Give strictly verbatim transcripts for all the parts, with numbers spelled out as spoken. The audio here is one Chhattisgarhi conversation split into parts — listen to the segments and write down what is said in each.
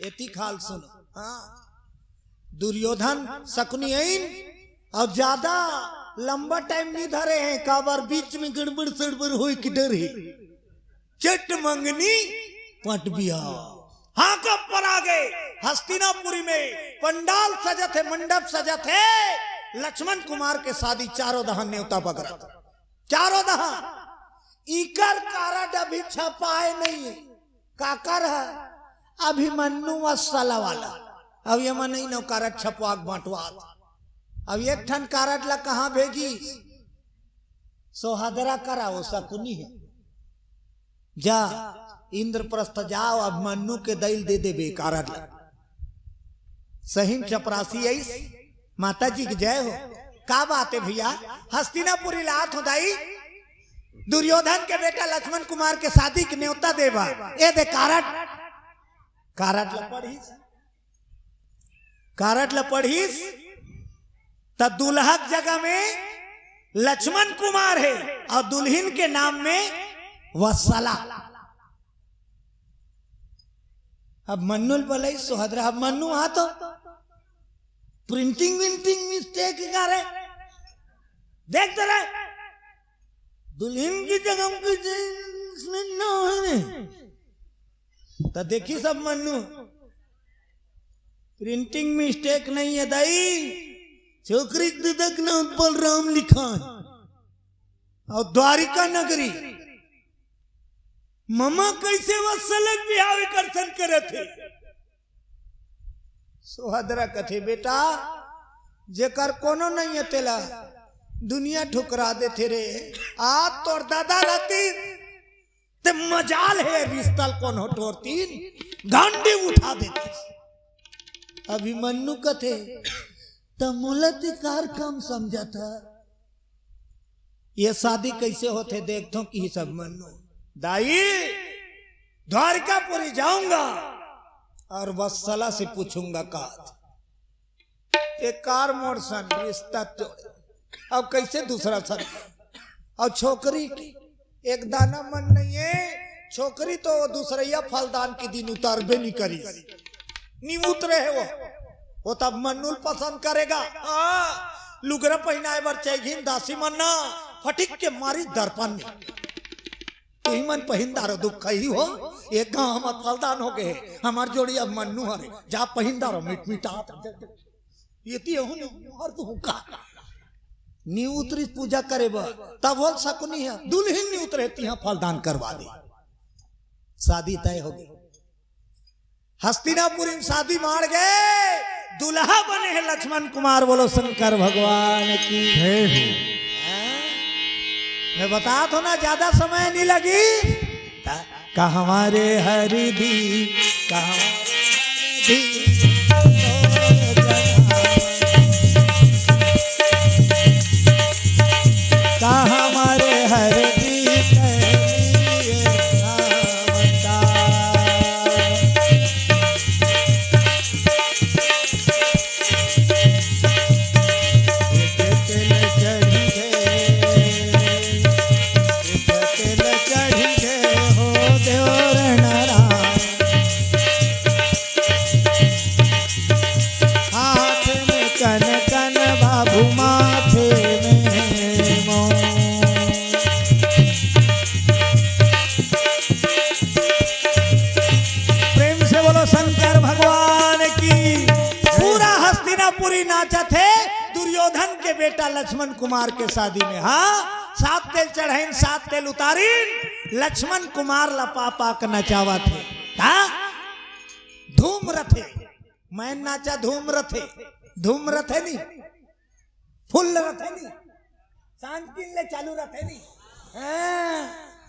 एती खाल सुनो। हाँ, दुर्योधन शकुनि आइन अउ ज्यादा लंबा टाइम नहीं धरे हे, काबर बीच में गड़बड़ सड़बड़ होय के डर हे। चट मंगनी पट बिहाव। हाँ, कब पर आ गे? हस्तिनापुरी में पंडाल सजत हे, मंडप सजत हे, लक्ष्मण कुमार के शादी, चारों दहा नेवता बगरत, चारों दहा। इकर कारड अभी छपाए नहीं हे। काकर हे? अभिमन्यु वत्सला वाला। अब ये मन नहीं नो कारड छपवा के बंटवात। अब एक ठन कारड ला कहाँ भेजिस? सोहदरा करा, वो शकुनि हे। जा, इंद्रप्रस्थ जाव, अभिमन्यु के दई ल दे देबे कारड ला। सही म चपरासी आइस, माता जी की जय हो। का बात हे भैया, हस्तिनापुरी ला आत हों दाई, दुर्योधन के बेटा लक्ष्मण कुमार के शादी के नेवता देबा, ए दे कारड। कारड ला पढ़िस, कारड ला पढ़िस, त दुल्हा के जगह में लक्ष्मण कुमार हे अउ दुल्हिन के नाम में वत्सला। अब मन्नू ल बलई सोहदरा, अब मन्नू आ तो प्रिंटिंग विंटिंग मिस्टेक करे, देख तो रे, दुल्हिन की जगह में कुछ इसमें ना है। त देखिस अब मन्नू, प्रिंटिंग मिस्टेक नहीं हे दाई, छोकरी के ददा के नाम बलराम लिखाय हे अउ द्वारिका नगरी। ममा कइसे वत्सला के बिहाव एकर संग करत हे? सोहदरा कथे, बेटा, जेकर कोनो नहीं हे तेला दुनिया ठुकरा देथे रे। आ तोर ददा रहतिस ते मजाल हे, रिस्ता ल कोनो टोरतिन, गांडी उठा देतिस। अभिमन्यु कथे, त मोला ते कार काम समझत हस? ये शादी कइसे होथे देखथों किहिस अभिमन्यु। दाई, द्वारिकापुरी जाऊंगा और वत्सला से पूछूंगा का। ए कार मोर सन रिस्ता तोड़े, अब कइसे दूसरा सन? अउ छोकरी के एक दाना मन नहीं हे, छोकरी तो वो दूसरइया फलदान के दिन उतारबे नहीं करिस, नहीं उतरे हे वो। वो तब मन्नू ल पसंद करेगा। हाँ, लुगरा पहिनाय बर चइगिन दासी मन ना, फटिक के मारिस दर्पण में। तुही मन पहिन डारो दुख खही हो, एक गांव हमर फलदान हो गे हे, हमर जोड़ी अब मन्नू हरे, जा पहिन डारो मिटमिटात। एती हूँ नहीं, हर तू का। नहीं उतरिस पूजा करे बर, तब बोल शकुनि हे, दुल्हिन नहीं उतरे, तिहां फलदान करवा दे। शादी तय हो गे। हस्तिनापुरी में शादी माड़ गे, दुल्हा बने हे लक्ष्मण कुमार। बोलो शंकर भगवान की। जय हो। हाँ? मैं बतात हों ना, ज्यादा समय नहीं लगिस। कहवाँ रे हरदी, कहवाँ रे हरदी, कहवाँ रे हरदी, कहवाँ रे हरदी। प्रेम से बोलो शंकर भगवान की। पूरा हस्तिनापुरी नाचत हे दुर्योधन के बेटा लक्ष्मण कुमार के शादी में। हाँ, सात तेल चढ़ाइन, सात तेल उतारिन, लक्ष्मण कुमार ला पा पा के नचावत हे। हाँ, धूम रथे, मैं नाचा धूम रथे, धूम रथे नहीं, फुल रथे नहीं, सांझ तीन ले चालू रथे नहीं। हाँ,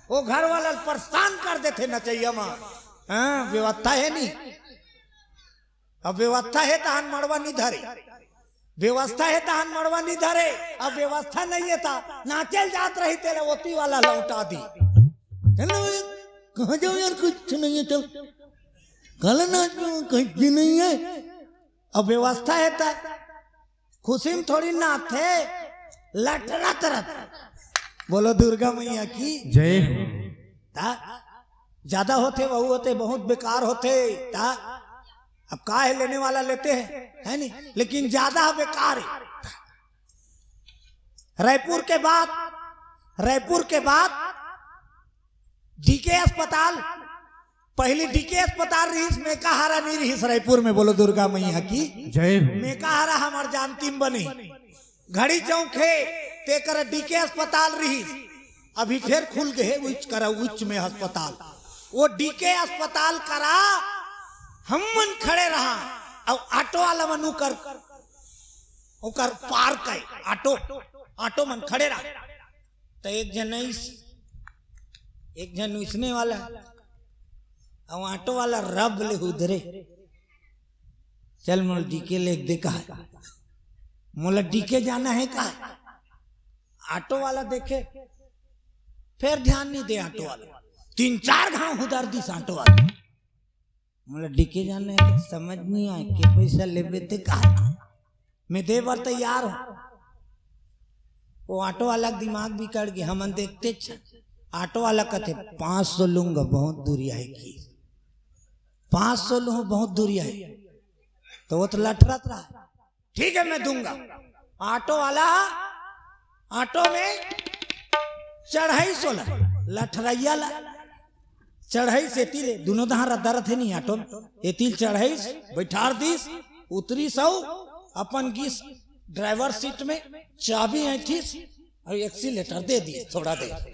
वो घर वाला परेशान कर देथे नचइया मा। हाँ, व्यवस्था हे नहीं। अब व्यवस्था हे तहन मड़वा नहीं धरे, व्यवस्था हे तहन मड़वा नहीं धरे। अब व्यवस्था नहीं हे त नाचे ल जात रही तेला ओती वाला लौटा दी। चलो, कहाँ जाओ यार, कुछ नहीं हे तो कल नाच, कुछ भी नहीं हे। अब व्यवस्था हे त खुशी में थोड़ी नाचथे, लटरत रथ। बोलो दुर्गा मैया की। जय हो। ता ज्यादा होथे, वहू होथे, बहुत बेकार होथे। ता अब का है, लेने वाला लेते हैं, है नहीं, लेकिन ज्यादा बेकार है। रायपुर के बाद, रायपुर के बाद डीके अस्पताल, पहली डीके अस्पताल रहिस, मेकाहारा नहीं रहिस रायपुर में। बोलो दुर्गा मैया की जय हो। मेकाहारा हमार जानती में बनी, घड़ी चौक हे, तेकर डीके अस्पताल रहिस, अभी फिर खुल गए उच्च करा, उच्च में अस्पताल। वो डीके अस्पताल करा हमन खड़े रहा, और ऑटो वाला मन उकर, उकर पार्क है, ऑटो, ऑटो मन खड़े रहा। तो एक जन इस, एक जन इसने वाला, और ऑटो वाला रब ले उधरे, "चल मोला डीके ले दे," कहा, "मोला डीके जाना है," कहा। ऑटो वाला देखे, फिर ध्यान नहीं दे ऑटो वाला, तीन चार घाव उधार दिस ऑटो वाला। "मोला डीके जाना है," तो समझ नहीं आए के पैसा लेबे ते कहा, "मैं दे बर तैयार हूँ।" वो ऑटो वाला के दिमाग बिगड़ गया, हमन देखते छ, ऑटो वाला कहते, "पाँच सौ लूंगा, बहुत दूरिया है की, पाँच सौ लूँ, बहुत दूरिया है।" तो वो तो लठरत रहा, "ठीक है, मैं दूंगा।" ऑटो वाला ऑटो में चढ़ाई सोला, लठरैया ला चढ़ाई से एती ले, दोनों दहां रद्दा रथे नहीं ऑटो में, एती ले चढ़ाई, बैठार दिस, उतरिस, अपन गिस ड्राइवर सीट में, चाबी ऐंठिस और एक्सीलेटर दे दिस थोड़ा देर।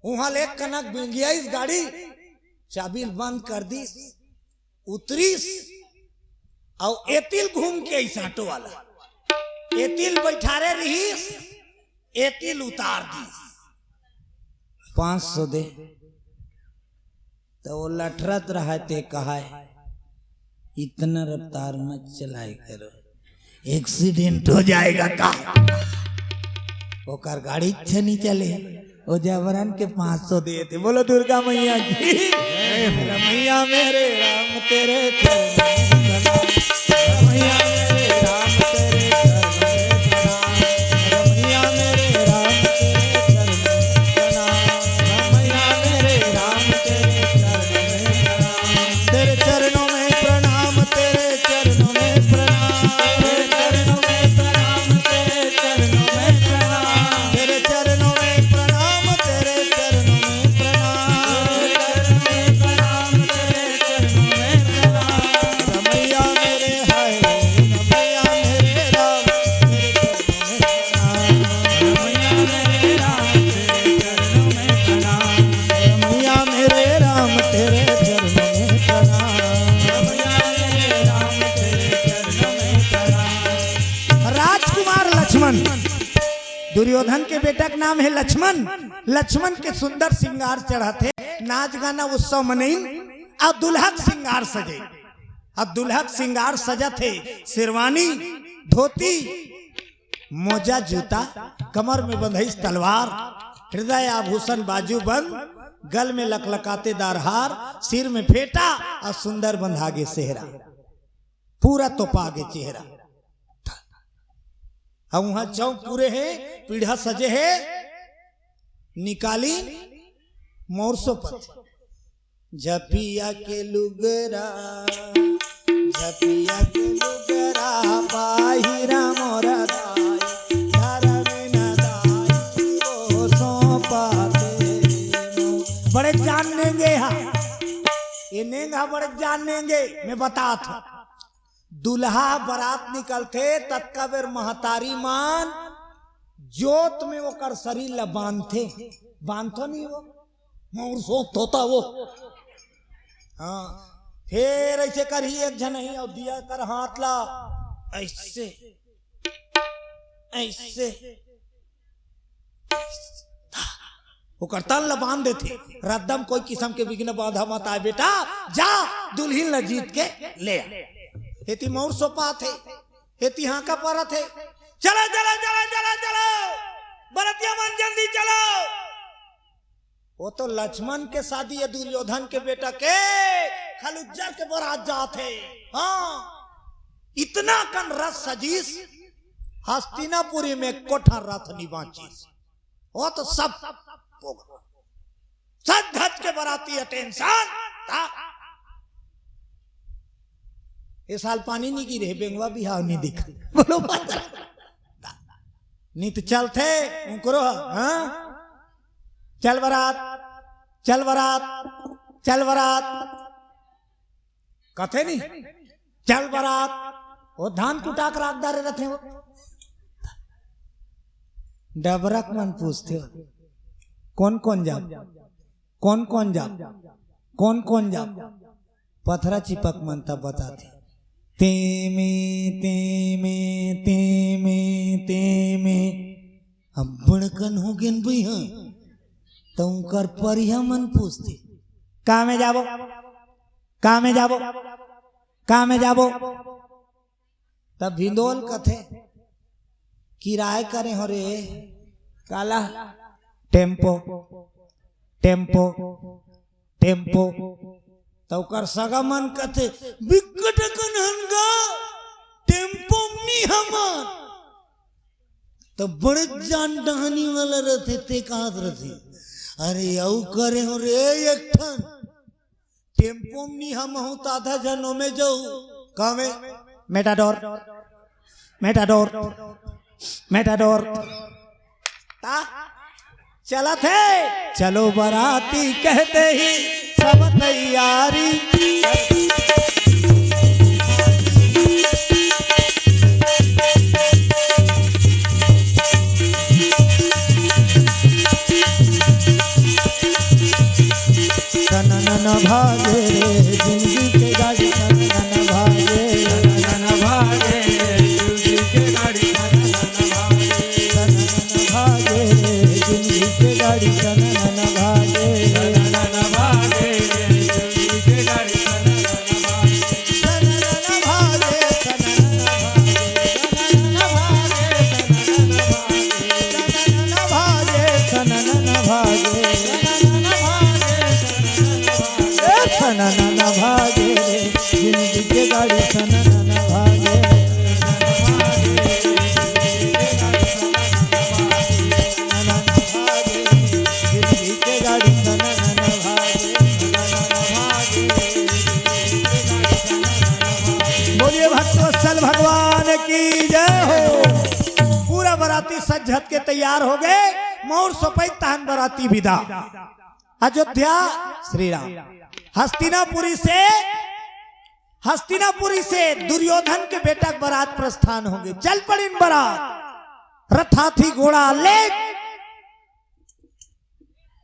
वहां ले कनक बिंगियाइस गाड़ी, चाबी बंद कर दिस, उतरिस, और एती ले घूम के आइस ऑटो वाला, एती ले बैठारे रहिस, एती ले उतार दिस, "पाँच सौ दे।" तो वो लठरत रहा, ते कहा है, "इतना रफ्तार मत चलाए करो, एक्सीडेंट हो जाएगा का।" ओकर गाड़ी अच्छा नहीं चले, वो जबरन के पाँच सौ दे दे। बोलो दुर्गा मैया की। जय हो। रमैया मेरे राम तेरे चरणों में प्रणाम। रमैया मेरे राम तेरे चरणों में प्रणाम। रमैया मेरे राम तेरे चरणों में प्रणाम। रमैया मेरे राम तेरे चरणों में प्रणाम। तेरे चरणों में प्रणाम, तेरे चरणों में प्रणाम, तेरे चरणों में प्रणाम, तेरे चरणों में प्रणाम, तेरे चरणों में प्रणाम, तेरे चरणों में प्रणाम, तेरे चरणों में प्रणाम, तेरे चरणों में प्रणाम। रमैया मेरे हाय रे, रमैया मेरे राम, तेरे चरणों में प्रणाम। रमैया मेरे राम, तेरे चरणों में प्रणाम। रमैया मेरे राम, तेरे चरणों में प्रणाम। रमैया मेरे राम, तेरे चरणों में प्रणाम। राजकुमार लक्ष्मण, दुर्योधन के बेटा के नाम है लक्ष्मण। लक्ष्मण के सुंदर श्रृंगार चढ़त हे, नाच गाना उत्सव मनइन, अउ दुल्हा के श्रृंगार सजे। अब दुल्हा के श्रृंगार सजत हे, शेरवानी, धोती, मोजा, जूता, कमर में बंधइस तलवार, हृदय आभूषण बाजू बंद, गल में लकलकातेदार हार, सिर में फेटा अउ सुंदर बंधा गे सेहरा, पूरा तोपा गे चेहरा। अउ उहां चौक पूरे हे, पीढ़ा सजे हे, निकाली मौर सोपत। झपिया के लुगरा, झपिया के लुगरा, बाहिरा मोर दाई, धरम न दाई, ओ सोपते। बड़े जान नेंगे हा, ये नेंग हा बड़े जान नेंगे, मैं बतात हूं। दुल्हा बरात निकलथे, ततका बेर महतारी मन जोत में ओकर शरीर ला बांधथे, बांधथो नहीं वो, मौर सोपत होता वो। हाँ, फेर ऐसे करही एक झन ही, अउ दिया कर हाथ ला ऐसे, ऐसे ओकर तन ला बांध देथे। रद्दा म कोई किसम के विघ्न बाधा मत आए बेटा, जा दुल्हिन ला जीत के ले आ। एती मौर सोपात हे, एती हांका परत हे, चलो, चलो, चलो, चलो, चलो, बरतिया मन जल्दी चलो। वो तो लक्ष्मण के शादी हे दुर्योधन के बेटा के, खलुज्जर के बरात जात हे। हाँ, इतना कन रथ सजीस, हस्तिनापुरी में कोठा रथ नि बांचिस। वो तो सब होगा। सज धज के बराती attention था। ए साल पानी नहीं गिरे, बेंगवा बिहाव नहीं दिखा। बोलो बात। नहीं तो चलते उनकरो, हाँ? चल बरात, चल बरात, चल बरात। कथे नहीं, चल बरात। वो धान कुटा के राख डारे रहते हो। डबरक मन पूछते हो, कौन कौन जाब? कौन कौन जाब? कौन कौन जाब? पथरा चिपक मन तब बताथे। तेमे, तेमे, तेमे, तेमे। अब बड़कन हो गेन भई, हाँ। त उनकर परिया मन पूछथे, "का में जाबो? का में जाबो? का में जाबो?" तब भिंदोल कथे, "किराय करे हो रे?" "काला?" "Tempo, tempo, tempo." त ओकर सगा मन कथे, "बिकट अकन हन गा, टेम्पो म नी हमन।" त बड़े जान डहानी वाला रथे, ते कहत रथे, "अरे अउ करे हो रे एक ठन, टेम्पो म नी हमहूं त आधा झन ओमे जाहू।" कामे? Matador, Matador, Matador. ता चलत हे। चलो बराती कहते ही सब तैयारी। तननन भागे रे जिंदगी के गाड़ी, तननन भागे। तननन भागे रे जिंदगी के गाड़ी, तननन भागे। तननन भागे रे जिंदगी के गाड़ी, तननन भागे। तननन भागे रे जिंदगी के गाड़ी, तननन भागे। तननन भागे, तननन भागे, तननन भागे, तननन भागे, तननन भागे। ए तननन भागे रे, जिंदगी के गाड़ी तननन भागे। तननन भागे, जिंदगी के गाड़ी तननन भागे। बोलिए भक्तवत्सल भगवान की जय हो। पूरा बराती सज धज के तैयार हो गए। मउर सपई तहन बराती विदा। अयोध्या श्री राम। हस्तिनापुरी से, हस्तिनापुरी से दुर्योधन के बेटा के बरात प्रस्थान हो गए। चल पड़िन बरात। रथाथी घोड़ा ले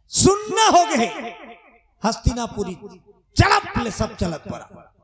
सुन्ना हो गए। हस्तिनापुरी चलप ले सब चलत पड़ा।